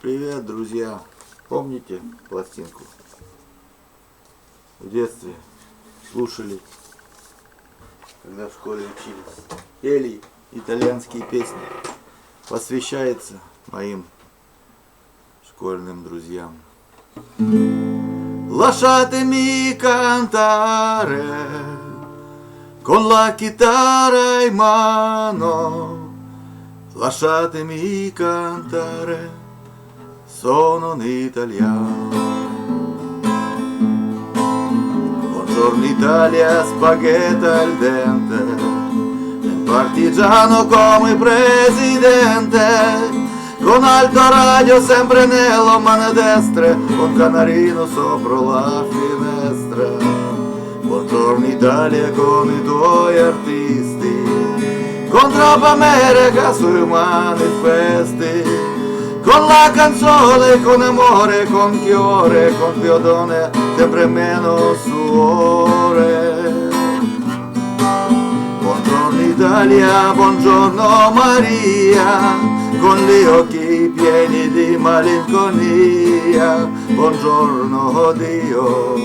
Привет, друзья! Помните пластинку? В детстве слушали, когда в школе учились. Пели итальянские песни. Посвящается моим школьным друзьям. Lasciatemi cantare con la chitarra in mano. Lasciatemi cantare, sono un italiano. Buongiorno Italia, spaghetti al dente, partigiano come presidente. Con alto radio sempre nella mano destra, con canarino sopra la finestra. Buongiorno Italia con i tuoi artisti, con troppa America sui manifesti, con la canzone, con amore, con chiore, con piodone, sempre meno suore. Buongiorno Italia, buongiorno Maria, con gli occhi pieni di malinconia. Buongiorno Dio,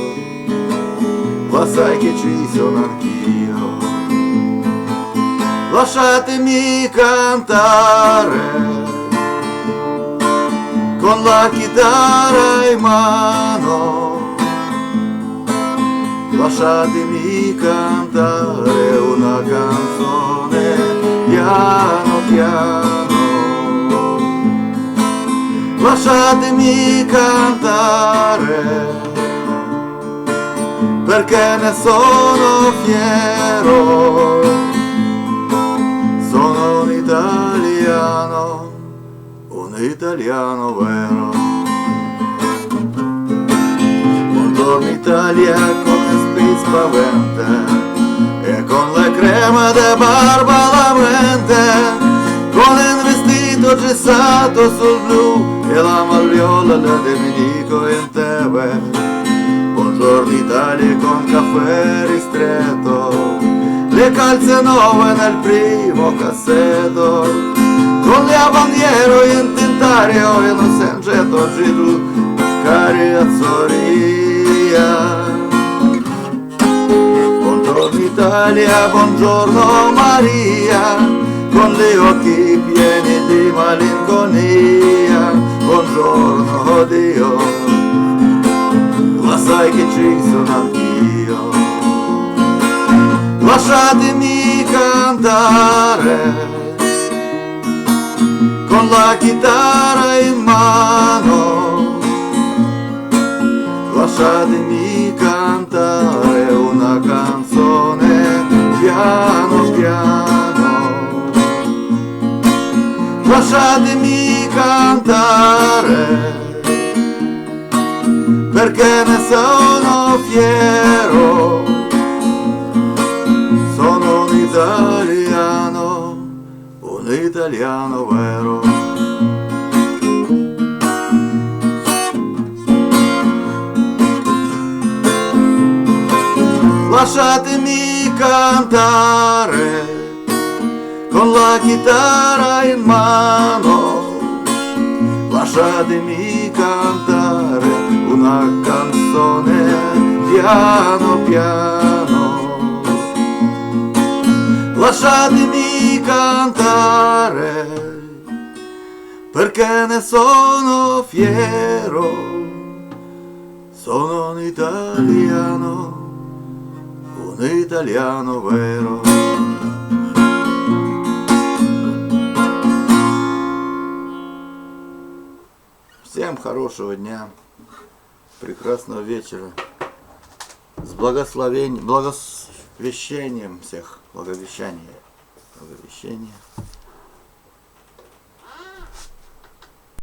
ma sai che ci sono anch'io. Lasciatemi cantare con la chitarra in mano. Lasciatemi cantare una canzone piano piano. Lasciatemi cantare perché ne sono fiero. Sono un italiano, un italiano vero. Buongiorno Italia con le spavente e con le creme de barba alla mente, con il vestito gessato sul blu e la magliola le Domenico in tv. Buongiorno Italia con caffè ristretto, le calze nuove nel primo cassetto, con la bandiera in tintario e non sengetto giù carezzoria. Buongiorno Italia, buongiorno Maria, con gli occhi pieni di malinconia. Buongiorno Dio, ma sai che ci sono anch'io. Lasciatemi cantare con la chitarra in mano. Lasciatemi cantare una canzone piano piano. Lasciatemi cantare perché ne sono fiero. Sono un italiano, un italiano vero. Lasciatemi cantare con la chitarra in mano. Lasciatemi cantare una canzone piano piano. Lasciatemi cantare perché ne sono fiero. Sono un italiano, un italiano vero. Всем хорошего дня, прекрасного вечера. С благословением, благосвящением всех, благовещание, благовещение.